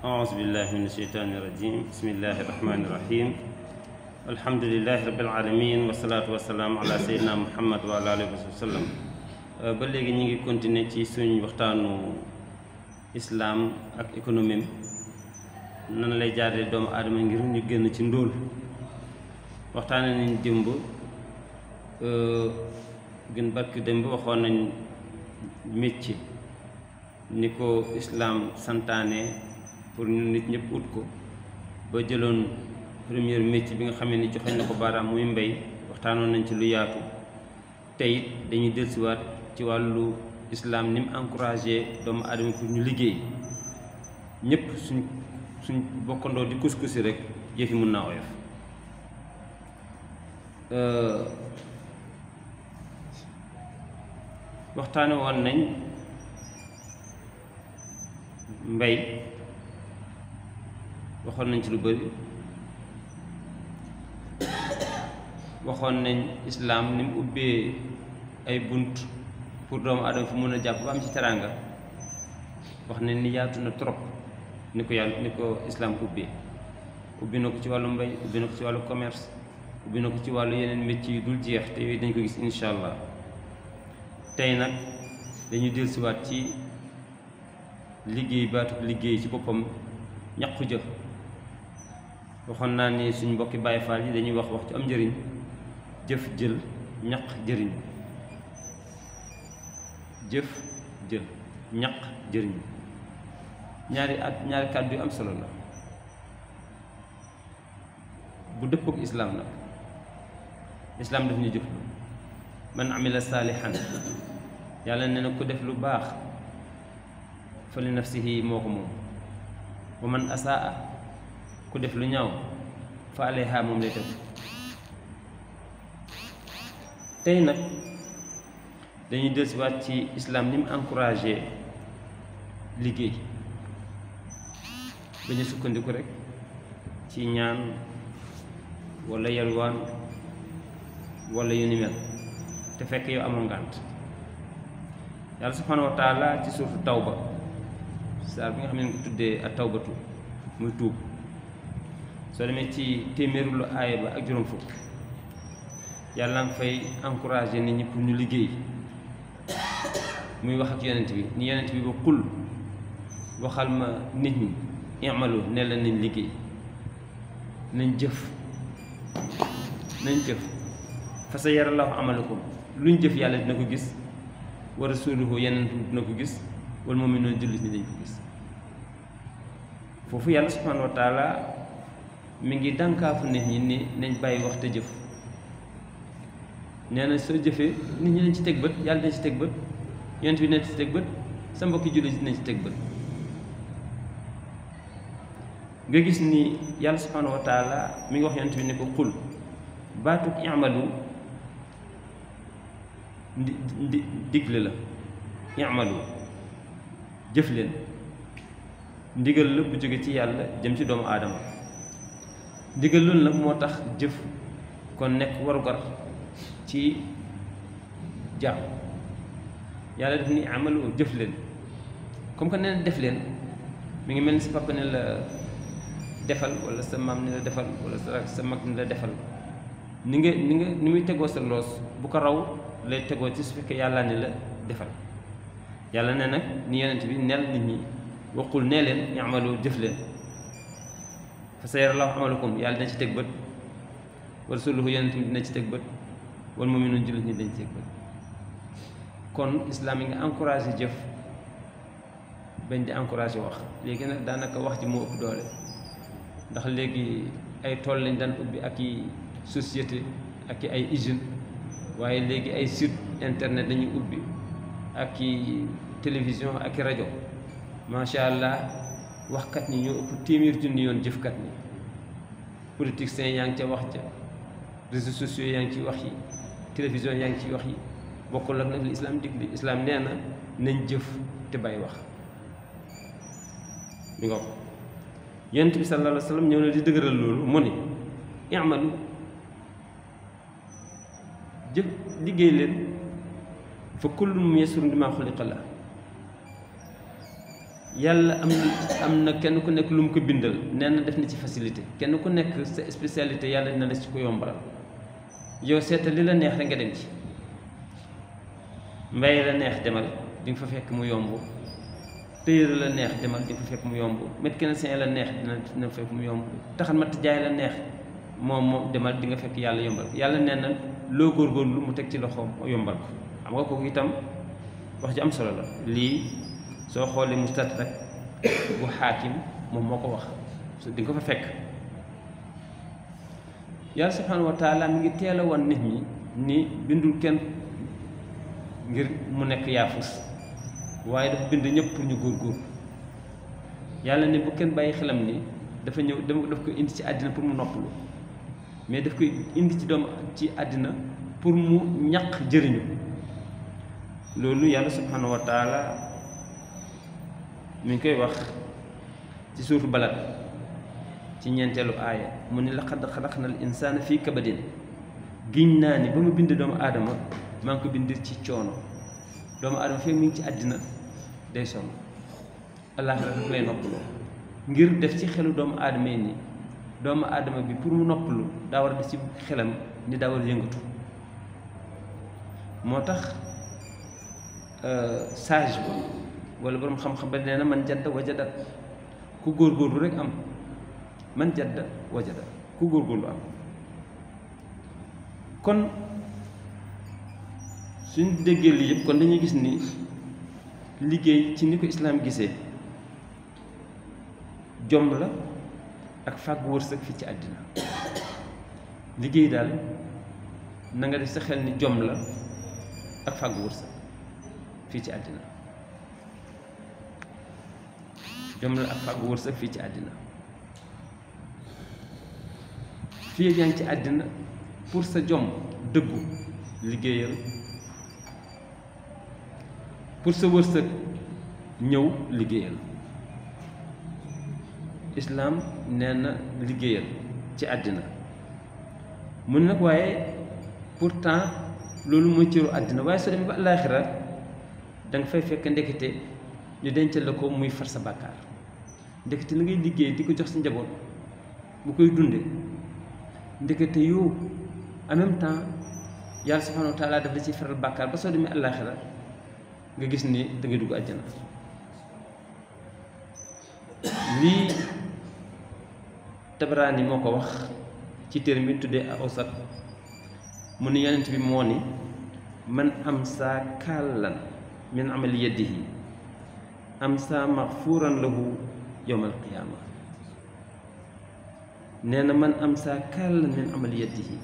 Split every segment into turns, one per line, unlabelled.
أعوذ بالله من الشيطان الرجيم بسم الله الرحمن الرحيم الحمد لله رب العالمين والصلاة والسلام على سيدنا محمد وعلى آله وسلم ba léegi ñi ngi continuer ci suñ waxtaanu islam ak économie nan lay jaaree doomu aadama ngir ñu génn ci ndóol waxtaane nañ démb gën barki démb waxoon nañ métier ni ko islam santaane pour ñu nit ñëpp ut ko ba jëloon premier métier bi nga xamee ni joxeñ na ko baaraam muy mbay waxtaanoon nañ ci lu yaatu tey it dañuy dellusiwaat ci wàllu islam ni mu encouragé doomu aadama pour ñu liggéey ñëpp suñ bokkandoo di kus-kusi rek yëf yi mun naa oyof waxtaane woon nañ mbay waxoon nañ ci lu bari waxoon nañ islaam ni mu ubbee ay bunt pour doomu aadama fu mën a jàpp ba am ci teraanga wax nañ ni yaatu na trop ni ko yàlla ni ko islaam ubbee ubbi na ko ci wàllu mbay ubbi na ko ci wàllu commerce ubbi na ko ci wàllu yeneen métier yu dul jeex te yooyu dañ ko gis incha allah tey nag dañuy dellusiwaat ci liggéey baatu liggéey ci boppam ñaqu jëf waxoon naa ni suñ mbokki Baay Faal yi dañuy wax ci am njëriñ jëf jël ñaq jëriñ jëf jël ñaq jëriñ ñaari kàddu yu am solo la bu dëppook islaam nag islaam daf ñu jëf lu man amila saalihan yàlla nee na ko def lu baax fa li nafsihi moo ko moom wa man asaa ku def lu ñaaw fa alayha moom lay teg tey nag dañuy dellusiwaat ci islam ni mu encouragé liggéey ba ñu sukkandiku rek ci ñaan walla yalwaan walla yu ni mel te fekk yow amoo ngànt yàlla subhaanahu wa taala ci suuratu tawba saar bi nga xam ne ko tuddee ak tawbatu muy tuub soo demee ci téeméeru lu aaya ba ak juróom fukk yàlla nga fay encouragé nit ñi pour ñu liggéey muy wax ak yonent bi ni yonent bi ba qul waxal ma nit ñi i'malu ne la nañ liggéey nañ jëf fa sa yara llaahu amalakum luñ jëf yàlla dina ko gis wa rasuluhu yeneen dina ko gis wal mu'minuuna jullit ñi dañ ko gis foofu yàlla subhaanahu wa taala mi ngi dànkaafu nit ñi ni nañ bàyyi wax te jëf nee na soo jëfee nit ñi nañ ci teg bët yàlla dinañ ci teg bët yonent bi dinañ ci teg bët sa mbokki jullit dinañ ci teg bët nga gis ni yàlla subhaanahu wa taala mi ngi wax yonent bi ne ko xul baatuk i'malu digle la i'malu jëf leen ndigal la bu jóge ci yàlla jëm ci doomu aadama ndigal loolu nag moo tax jëf kon nekk warugar ci jaam yàlla def ni amalu jëf leen comme que nee na def leen mi ngi mel ni sa papa ne la defal wala sa maam ne la defal wala sa mag ne la defal ni muy tegoo sa loos bu ko raw lay tegoo ci su fekkee yàlla ne la defal yàlla ne nag ni yonent bi neel nit ñi waqul nee leen i'malu jëf leen fa sayara llaahu amalakum yàlla dina ci teg bët wa rasuluhu yonent bi dina ci teg bët wal mu'minuun jullit ñi dañ ci teg bët kon islam yi nga encouragé jëf bañ di encouragé wax léegi nag daanaka wax ji moo ëpp doole ndax léegi ay tool lañ daan ubbi ak i société ak i ay usine waaye léegi ay site internet dañuy ubbi ak i télévision ak i rajo macha allah waxkat ñi ñoo ëpp téeméer junni yoon jëfkat ñi politiciens yaa ngi ca wax ca réseaux sociaux yaa ngi ciy wax yi télévision yaa ngi ciy wax yi bokkul ak nag li islam digli islam nee na nañ jëf te bàyyi wax mi nga ko yonent bi sallallahu alayhi wa sallam ñëw na di dëgëral loolu mu ni i'malu jëf liggéey leen fa kullun muyassarun limaa xuliqa lahu yàlla am na kenn ku nekk lu mu ko bindal nee na def na ci facilité kenn ku nekk sa spécialité yàlla dina la ci ko yombalal yow seetal li la neex rek nga dem ci mbay la neex demal di nga fa fekk mu yomb téyër la neex demal di nga fa fekk mu yomb mécanicien la neex dina fekk mu yomb taxan matt jaay la neex moom demal di nga fekk yàlla yombal yàlla nee na loo góorgóorlu mu teg ci loxoom yombal ko xam nga kooku itam wax ji am solo la lii soo xoolee mustadrak bu xaakim moom moo ko wax di nga ko fa fekk yàlla subhanahu wa taala mi ngi teel a wan nit ñi ni bindul kenn ngir mu nekk yaafus waaye dafa bind ñëpp pour ñu góorgóor yàlla ne bu kenn bàyyi xelam ni dafa ñëw daf ko indi ci àddina pour mu noppalu mais daf koy indi ci àddina pour mu ñaq jëriñu loolu yàlla subhanahu wa taala mi ngi koy wax ci suuratu Balad ci ñeenteelu aaya mu ni laqad xalaqna al insaana fii kabadin giñ naa ni ba ma bind doomu aadama maa ngi ko bind ci coono doomu aadama fekk mi ngi ci àddina day sonn àllaaxira daf lay noppaloo ngir def ci xelu doomu aadama yi ni doomu aadama bi pour mu noppalu daa war a def ci xelam ni daa war a yëngatu moo tax sage ba wala borom xam-xam ba nee na man jadda wajada ku góorgóorlu rek am man jadda wajada ku góorgóorlu am kon suñ déggee lii yëpp kon dañuy gis ni liggéey ci ni ko islaam gisee jom la ak fàggu wërsëg fii ci àddina liggéey daal na nga def sa xel ni jom la ak fàggu wërsëg fii ci àddina jom la ak fàggu wërsëg fii ci àddina fii yaa ngi ci àddina pour sa jom dëggu liggéeyal pour sa wërsëg ñëw liggéeyal islaam nee na liggéeyal ci àddina mun nag waaye pourtant loolu mooy cëru àddina waaye soo demee ba àllaaxira da nga fay fekk ndekete ñu dencal la ko muy far sa bàkkaar ndekete la ngay liggéey di ko jox sa njaboot bu koy dunde ndekete yow en même temps yàlla subhanahu wa taala daf la ciy faral bàkkaar ba soo demee àllaaxira nga gis ni da ngay dugg àjjana lii Tabarani moo ko wax ci téere bi tuddee Awsat mu ni yonent bi moo ni man amsa kàllan min amali yadihi amsa maxfuuran lahu yowma alqiyaama nee na man amsa kàllan min amali yadihi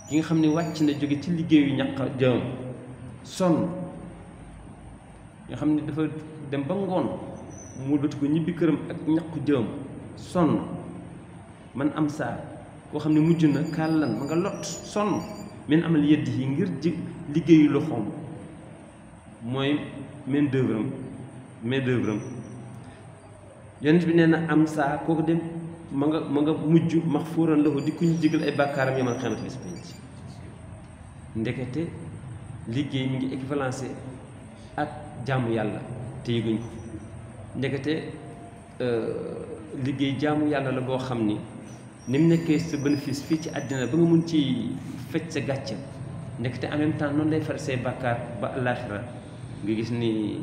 ki nga xam ne wàcc na jóge ci liggéeyu ñaq jëm sonn nga xam ne dafa dem ba ngoon mu dootu ko ñibbi këram ak ñaqu jëm sonn man am saa koo xam ne mujj na kàllan ma nga lot sonn min amal yedd yi ngir ji liggéeyu loxoom mooy main d'œuvre am yonent bi nee na am saa kooku dem ma nga mujj maxfuuran lahu di ku ñu jégal ay bàkkaaram yamal xamante bis penc ndekete liggéey mi ngi équivalencé ak jaamu yàlla te yëguñ ko ndekete liggéey jaamu yàlla la boo xam ni mu nekkee sa bénéfice fii ci àddina ba nga mun ci fecc sa gàcce ndekete en même temps noonu lay far say bàkkaar ba àllaaxira nga gis ni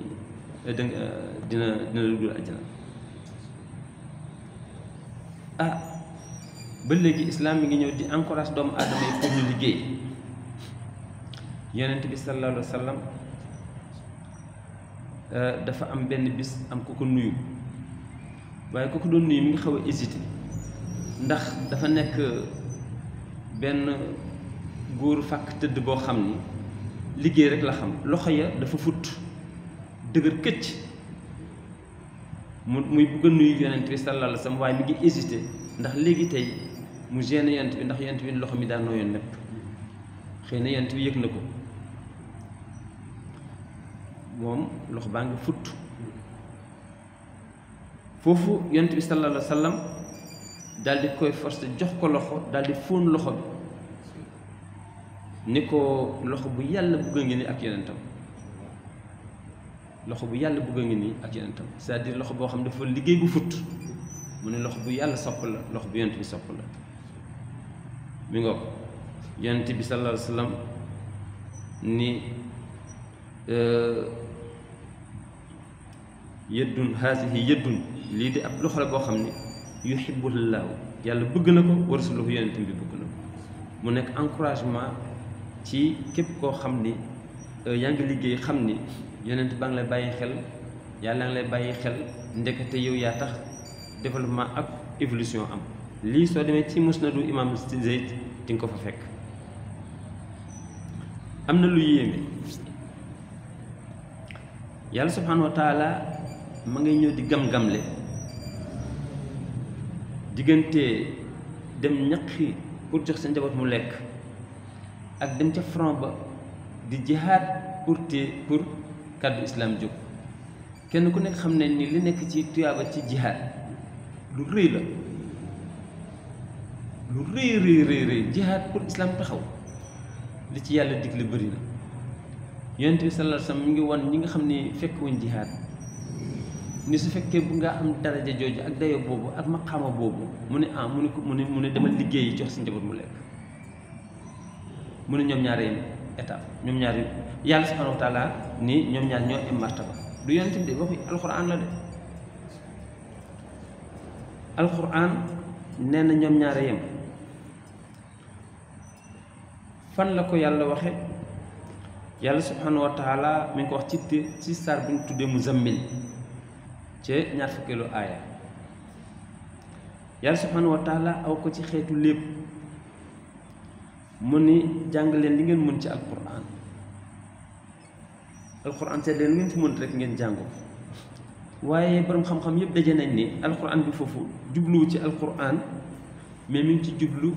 dina la dugal àjjana ba léegi islam mi ngi ñëw di encourage doomu aadama yi pour ñu liggéey yonent bi sallallahu alayhi wa sallam dafa am benn bis am ku ko nuyu waaye ku ko doon nuyu mi ngi xaw a hésité ndax dafa nekk benn góor fàkk tëdd boo xam ni liggéey rek la xam loxo ya dafa fut dëgër këcc muy bëgg a nuyu yonent bi sallallahu alayhi wa sallam waaye mi ngi hésité ndax léegi tey mu gêné yonent bi ndax yonent bi loxo mi daan nooyoon lépp xëy na yonent bi yëg na ko moom loxo baa ngi futt foofu yonent bi sallallahu alayhi wa sallam daal di koy forcé jox ko loxo daal di fóon loxo bi ni ko loxo bu yàlla bëgg ngi ni ak yonentam loxo bu yàlla bëgg a ngi nii ak yonentam c'est-à-dire loxo boo xam ne dafa liggéey bu fut mu ne loxo bu yàlla sopp la loxo bu yonent bi sopp la mi nga ko yonent bi sallallahu alayhi wa sallam ni yëddun haasihi yëddun lii de ab loxo la boo xam ne yuhibbullaahu yàlla bëgg na ko wa rasuluhu yonentam bi bëgg na ko mu nekk encouragement ci képp koo xam ni yaa ngi liggéey xam ni yonent baa ngi lay bàyyi xel yàlla ngi lay bàyyi xel ndekete yow yaa tax développement ak évolution am lii soo demee ci musnadu imam Zayd di nga ko fa fekk am na lu yéeme yàlla subhanahu wa taala ma ngay ñëw di gam-gamle diggante dem ñaqi pour jox sa njaboot mu lekk ak dem ca front ba di jihaad pour kàddu islam jóg kenn ku nekk xam ne ni li nekk ci tuyaaba ci jihaad lu rëy la lu rëy jihaad pour islam taxaw li ci yàlla digle bëri na yonent bi sallallahu alayhi wasallam mi ngi wan ñi nga xam ne fekk wuñ jihaad ni su fekkee bu nga am daraja jooju ak dayo boobu ak maqaama boobu mu ne mu ne demal liggéeyi jox si njaboot mu lekk mu ne ñoom ñaar yem étape ñoom ñaar yàlla subhanahu wa taala ni ñoom ñaar ñoo am martaba du yonent bi de waxu alquran la de alquran nee na ñoom ñaar yem fan la ko yàlla waxe yàlla subhanahu wa taala mi ngi ko wax ci saar bi ñu tuddee Muzammil ci ñaar fukkeelu aaya yàlla subhanahu wa taala aw ko ci xeetu lépp mu ni jàng leen li ngeen mën ci alquran seet leen lu ngeen fi mën rek ngeen jàngu waaye borom xam-xam yëpp daje nañ ni alquran bi foofu jubluwu ci alquran mais mi ngi ci jublu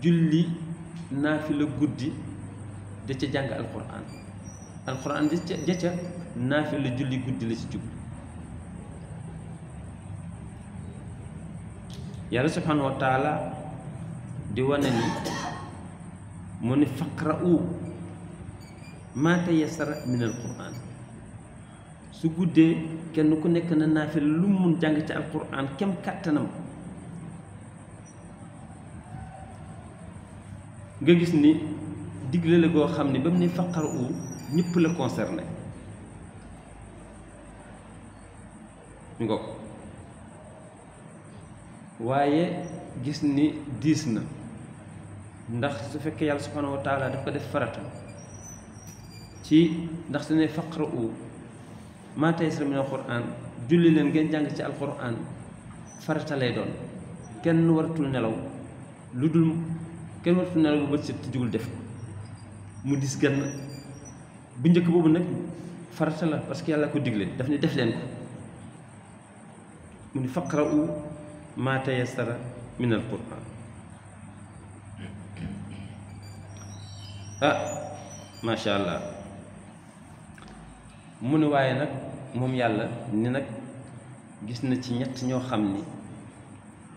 julli naafila guddi da ca jàng alquran ja ca naafila julli guddi la ci jublu yàlla subhanahu wa taala di wane ni mu ni faqra'u maa tayassara min alquran su guddee kenn ku nekk na naafila lu mu mun jàng ci alquran kem kàttanam nga gis ni digle la goo xam ne ba mu ne faqra'u ñëpp la concerné nga ko waaye gis ni diis na ndax su fekkee yàlla subhanahu wa taala daf ko def farata ci ndax su ne faqra'u maa tayassara min alquran julli leen ngeen jàng ci alquran farata lay doon kenn waratul nelaw lu dul kenn waratul nelaw bu bët set te jugul def ko mu dis gann bu njëkk boobu nag farata la parce que yàlla ko digle daf ne def leen ko mu ni faqra'u maa tayassara min alquran macha allah mu ne waaye nag moom yàlla ni nag gis na ci ñett ñoo xam ni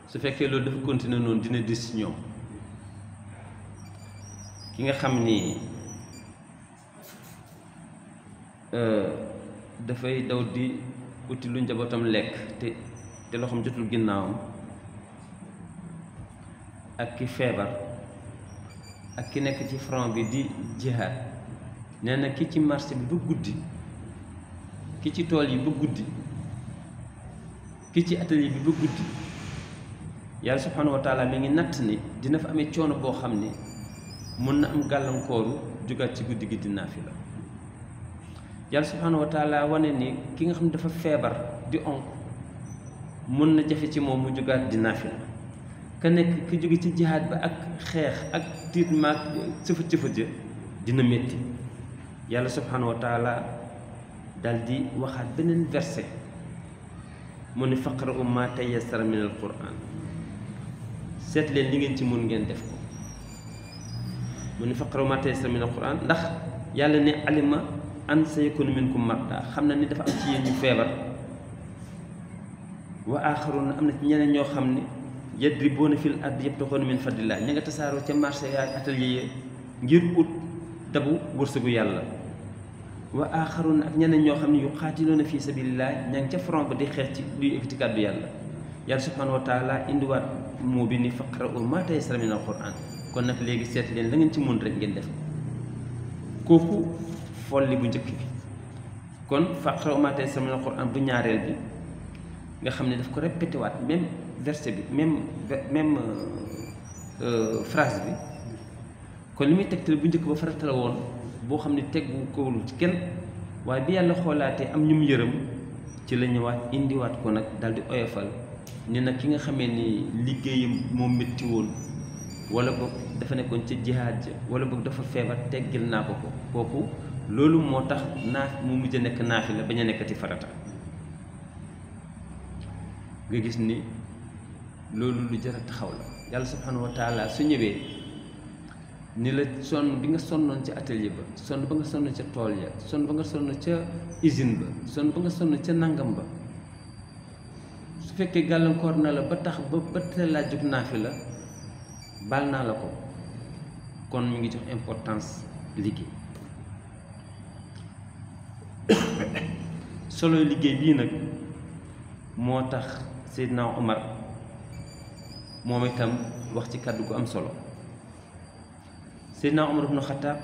su fekkee loolu dafa continuer noonu dina dis ci ñoom ki nga xam ni dafay daw di uti lu njabootam lekk te loxoom jotul ginnaawam ak ki feebar ak ki nekk ci front bi di jihaad nee na ki ci marché bi ba guddi ki ci tool yi ba guddi ki ci atelier bi ba guddi yàlla subhanahu wa taala mi ngi natt ni dina fa amee coono boo xam ne mën na am gàllankooru jógaat ci guddi gi di naafila yàlla subhanahu wa taala wane ni ki nga xam ne dafa feebar di onk mën na jafe ci moom mu jógaat di naafila ka nekk ki jóge ci jihaad ba ak xeex ak tiit maag sëfat ja dina métti yàlla subhanahu wa taala dal di waxaat beneen verset mu ne faqra'u maa tayassara min alquran seet leen li ngeen ci mun ngeen def ko mu ne faqra'u maa tayassara min alquran ndax yàlla ne alima an sayakunu minkum marda xam na ni dafa am ci yéen ñu feebar wa aaxaruuna am na ci ñeneen ñoo xam ne yadribuuna fil ardi yabtaxuuna min fadlillah ña nga tasaaroo ca marché yaa atelier ngir ut dabu wërsëgu yàlla wa aaxaruuna ak ñeneen ñoo xam ne yuqaatiluuna fi sabilillah ña ngi ca front ba di xeex ci luy ekkati kàddu yàlla. yàlla subhanahu wa taala indiwaat moo bi ni faqra'u maa tayassara min alquran kon nag léegi seet leen la ngeen ci mun rek ngeen def kooku folli bu njëkk bi. kon faqra'u maa tayassara min alquran bu ñaareel bi nga xam ne daf ko répété waat même verset bi même phrase bi kon li muy tegtal bu njëkk ba farata la woon boo xam ne tegu kowul ci kenn waaye bi yàlla xoolaatee am ñu mu yërëm ci la ñëwaat indiwaat ko nag daal di oyofal ni nag ki nga xamee ni liggéeyam moo métti woon wala boog dafa nekkoon ca jihaad ja wala boog dafa feebar teggil naa ko kooku loolu moo tax mu mujj a nekk naafila bañ a nekkati farata. nga gis ni loolu lu jar a taxaw la. yàlla subhanahu wa taala su ñëwee ni la sonn bi nga sonnoon ca atelier ba sonn ba nga sonn ca tool ya sonn ba nga sonn ca usine ba sonn ba nga sonn ca nangam ba su fekkee gàllankoor na la ba tax ba teel laa jóg naafila baal naa la ko kon mi ngi jox importance liggéey. solo liggéey bii nag moo tax Seydina Omar moom itam wax ci kàddu gu am solo. Seydina Omar ibnu Xataab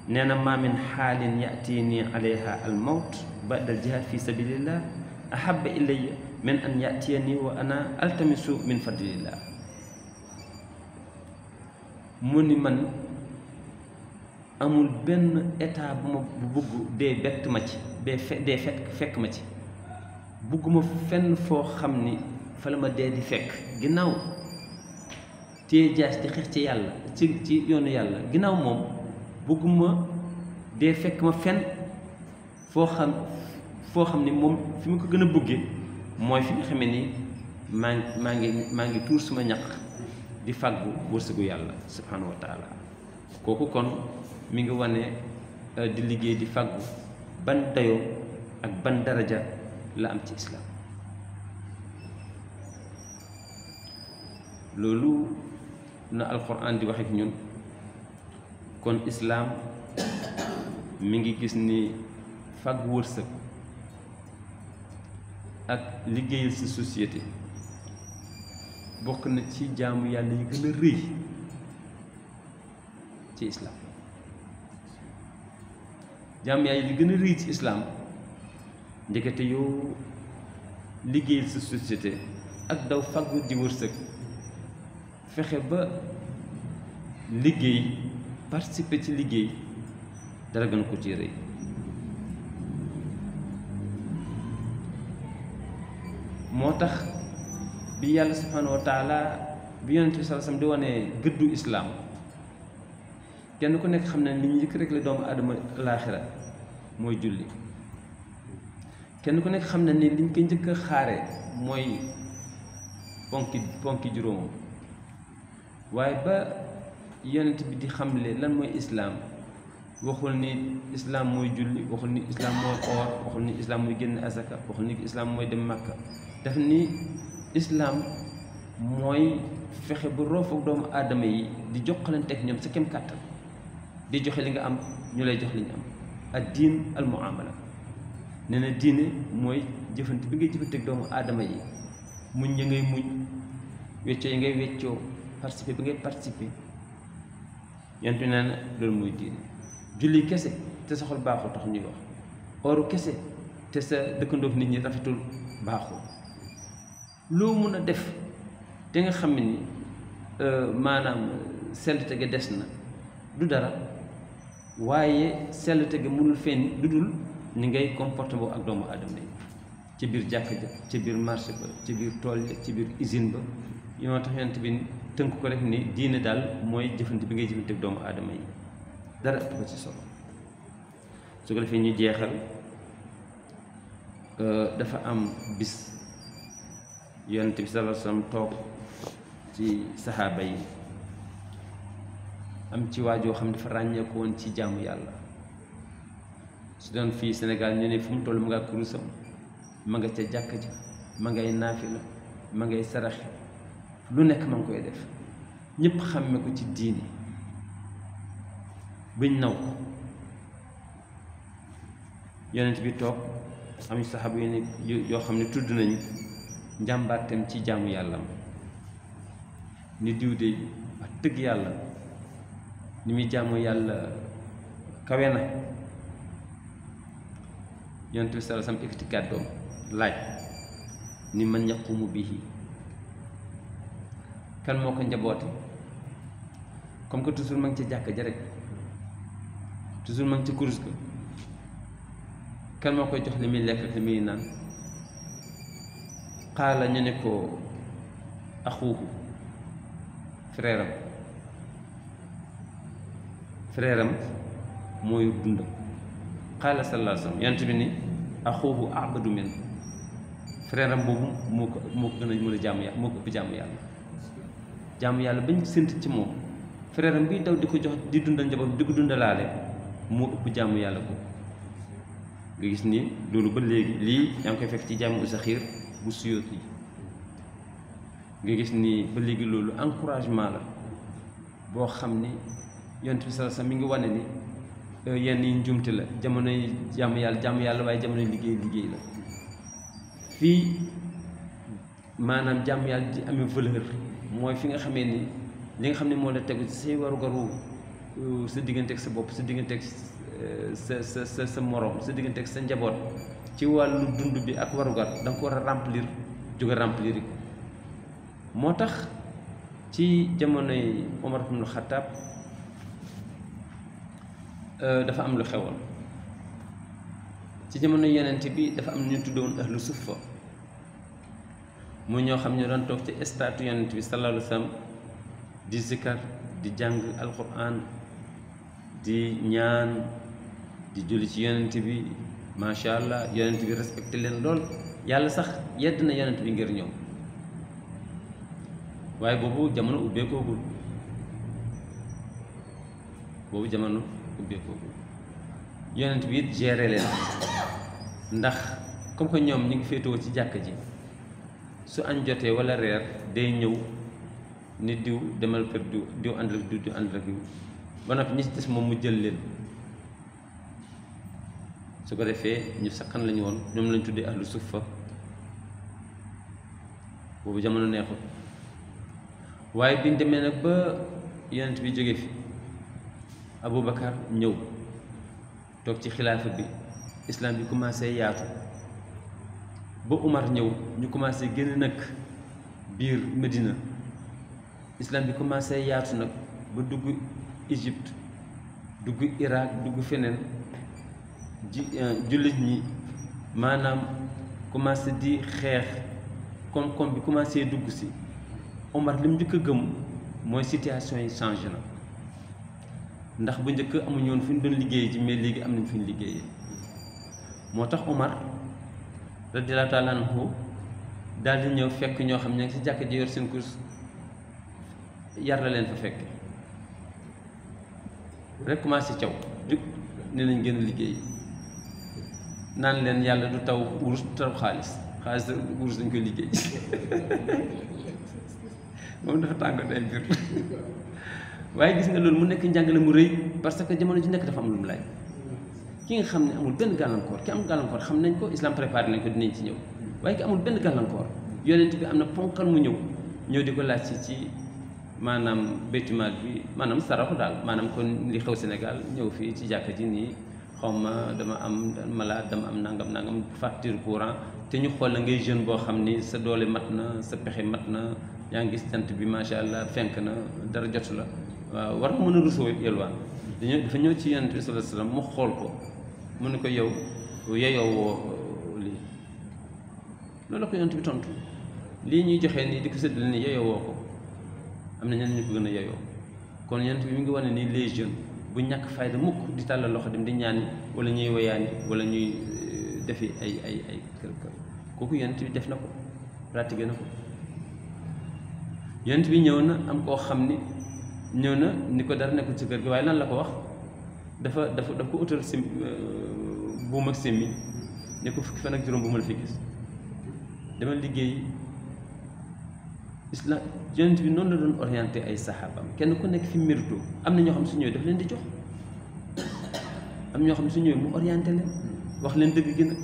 nee na maa min xaalin yatini alayha al mawt ba'da al jihaad fi sabilillah ahabba ilayya min an yatiyani wa ana altamisu min fadlillah. mu ni man amul benn état bu ma bu bëgg dee bett ma ci dee fekk ma ci bugguma fenn foo xam ni fa la ma dee di fekk ginnaaw téye jaas di xeex ci yàlla ci yoonu yàlla ginnaaw moom bugguma dee fekk ma fenn foo xam ni moom fi mu ko gën a bëggee mooy fi nga xamee ni maa ngi tuur suma ñaq di fàggu wërsëgu yàlla subhanahu wa taala. kooku kon mi ngi wane di liggéey di fàggu ban dayoo ak ban daraja la am ci islam. loolu na alquran di wax ak ñun kon islaam mi ngi gis ni fàggu wërsëg ak liggéeyal ci société bokk na ci jaamu yàlla yi gën a rëy ci islaam. jaamu yàlla yi gën a rëy ci islaam ndekete yow liggéeyal ci société ak daw fàggu di wërsëg fexe ba liggéey participer ci liggéey dara gën ko ci rëy. moo tax bi yàlla subhanahu wa taala bi yonent bi sallallahu alayhi wasallam di wane gëddu islaam kenn ku nekk xam ne li ñu njëkk rek la doomu aadama laaxira mooy julli. kenn ku nekk xam ne ni liñ koy njëkk a xaare mooy ponki juróomam waaye ba yonent bi di xamle lan mooy islaam waxul ni islaam mooy julli, waxul ni islaam mooy oor, waxul ni islaam mooy génn asaka, waxul ni islaam mooy dem Makka. daf ni islaam mooy fexe ba roof ak doomu aadama yi di jokkalante ak ñoom sa kem kàttan, di joxe li nga am ñu lay jox li ñu am. ad diin al muamala nee na diine mooy jëfante bi ngay jëfante ak doomu aadama yi, muñ ya ngay muñ, weccoo yi ngay weccoo, participer bi ngay participer. yantu nee na loolu mooy diine. julli kese te sa xol baaxul tax ñuy wax, ooru kese te sa dëkkandoog nit ñi rafetul baaxul. loo mun a def te nga xam ni maanaam sellte ga des na du dara, waaye sellte ga mënul feeñ lu dul ni ngay comporté boobu ak doomu aadama yi ci biir jàkk ja, ci biir marché ba, ci biir tool ya, ci biir usine ba. yoo tax yonent bi tënk ko rek ni diine daal mooy jëfante bi ngay jëfante ak doomu aadama yi, dara ëpp ko ci solo. su ko defee ñu jeexal, dafa am bis yonent bi sallallahu alayhi wasallam toog ci saxaaba yi, am ci waajoo xam dafa ràññeeku woon ci jaamu yàlla. su doon fii Sénégal ñu ne fu mu toll ma nga kurusam, ma nga ca jàkka ja, ma ngay naafila, ma ngay saraxe, lu nekk ma ngi koy def, ñépp xàmme ko ci diini, bañ naw ko. yonent bi toog am saxaaba yoo xam ne tudd nañu njàmbaarteem ci jaamu yàlla ni diw de wax dëgg yàlla ni muy jaamu yàlla kawe na. yonent bi sallallahu alayhi wa sallam ekkati kàddoom laaj ni man yaqumu bihi kan moo ko njaboote comme que toujours ma ngi ci jàkk ja rek toujours ma ngi ci kurus ga kan moo koy jox li muy lekk ak li muy naan xaala ñu ne ko axuuhu frère am mooy dundam xaala sallallahu alayhi wa sallam yonent bi ni axuuhu abadu min frère am boobu moo ko gën a mën a jaamu yàlla moo ko ëpp jaamu yàlla bañ sént ci moom frère am bi daw di ko jox di dundal njaboot di ko dundalaale moo ëpp jaamu yàlla ko nga gis ni loolu ba léegi lii yaa ngi koy fekk ci jaamu Zakhir bu Suyuti nga gis ni ba léegi loolu encouragement la boo xam ni yonent bi sallallahu alayhi wasallam mi ngi wane ni yenn yi njumte la jamonoy jaamu yàlla waaye jamonoy liggéey la fii maanaam jaamu yàlla di amee valeur mooy fi nga xamee ni li nga xam ne moo la tegu ci say warugaru sa diggante ak sa bopp sa diggante ak sa morom sa diggante ak sa njaboot ci wàllu dund bi ak warugar da nga ko war a remplir jóge remplir ko moo tax ci jamonoy Omar ibn Khattab dafa am lu xewoon ci jamono yonent bi dafa am ñu tuddoon ahlu suffa mu ñoo xam ne doon toog ci statue yonent bi sallallahu alayhi wa sallam di zikar di jàng alquran di ñaan di julli ci yonent bi macha allah yonent bi respecté leen lool yàlla sax yedd na yonent bi ngir ñoom waaye boobu jamono ubbeekoogul yonent bi it géré leen ndax comme que ñoom ñu ngi féetewoo ci jàkk ji su añ jotee wala reer day ñëw ni diw demal kër diw ànd ak diw ànd ak diw ba noppi ñi ci des moom mu jël leen su ko defee ñu sakkan lañu woon ñoom lañ tuddee ahlu suffa boobu jamono neexut waaye biñ demee nag ba yonent bi jóge fi Aboubacar ñëw toog ci xilaafa bi islam bi commencé yaatu ba Umar ñëw ñu commencé génn nag biir Medina islam bi commencé yaatu nag ba dugg Égypte dugg Irak dugg feneen jullit ñi maanaam commencé di xeex koom-koom bi commencé dugg si Omar li mu njëkk a gëm mooy situation yi changé na ndax bu njëkk amuñu woon fu ñu doon liggéey ci mais léegi am nañ fu ñu liggéeyee moo tax Omar radiyallahu taala anhu daal di ñëw fekk ñoo xam ne ci jàkk ji yor seen course yar la leen fa fekk rek commencé caw jug ne nañ gën a liggéey naan leen yàlla du taw wurus du taw xaalis wurus dañ koy liggéey moom dafa tàngoor day biir waaye gis nga loolu mu nekk njàngale mu rëy parce que jamono ji nekk dafa am lu mu laaj ki nga xam ne amul benn gàllankoor ki am gàllankoor xam nañ ko islam préparé nañ ko dinañ ci ñëw waaye ki amul benn gàllankoor yonent bi am na ponkal mu ñëw di ko laaj ci maanaam baytumaal bi maanaam saraxu daal maanaam kon li xew Sénégal ñëw fii ci jàkka ji nii xaw ma dama am malade dama am nangam facture courant te ñu xool la ngay jeune boo xam ni sa doole mat na sa pexe mat na yaa ngi gis jant bi macha allah fenk na dara jotu la waaw war nga mën a rusoo yelwaan dafa ñëw ci yonent bi sallallahu alayhi wasallam mu xool ko mu ne ko yow yeyoo woo lii loolu la ko yonent bi tontu lii ñuy joxee nii di ko séddale nii yeyoo woo ko am na ñeneen ñu ko gën a yeyoo kon yonent bi mi ngi wane ni les jeunes bu ñàkk fayda mukk di tàllal loxo dem di ñaani wala ñuy woyaani wala ñuy defi ay kër kooku yonent bi def na ko pratiqué na ko yonent bi ñëw na am koo xam ni ñëw na ni ko dara nekkul ci kër gi waaye lan la ko wax dafa ko utal sim buum ak simmi ne ko fukki fan ak juróom bu ma la fi gis dama liggéey islam yonent bi noonu la doon orienté ay saxaabam kenn ku nekk fi mérito am na ñoo xam su ñëwee daf leen di jox am ñoo xam su ñëwee mu orienté leen wax leen dëgg gi nag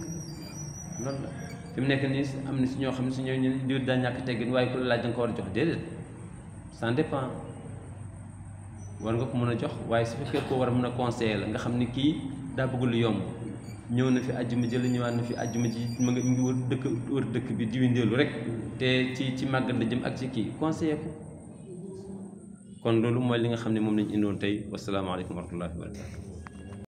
loolu la fi mu nekk nii am na si ñoo xam ne si ñoo ñu diw daa ñàkk teggin waaye ku la laaj da nga ko war a jox déedéet ça dépend war nga ko mën a jox waaye su fekkee koo war a mën a conseiller la nga xam ni kii daa bëgg lu yomb ñëw na fi àjjuma jël ñëwaat na fi àjjuma ji mu ngi wër dëkk bi di windeelu rek te ci màggal la jëm ak ci kii conseiller ko kon loolu mooy li nga xam ne moom lañ indoon tey wasalaamaaleykum wa rahmatullahi wa barakatu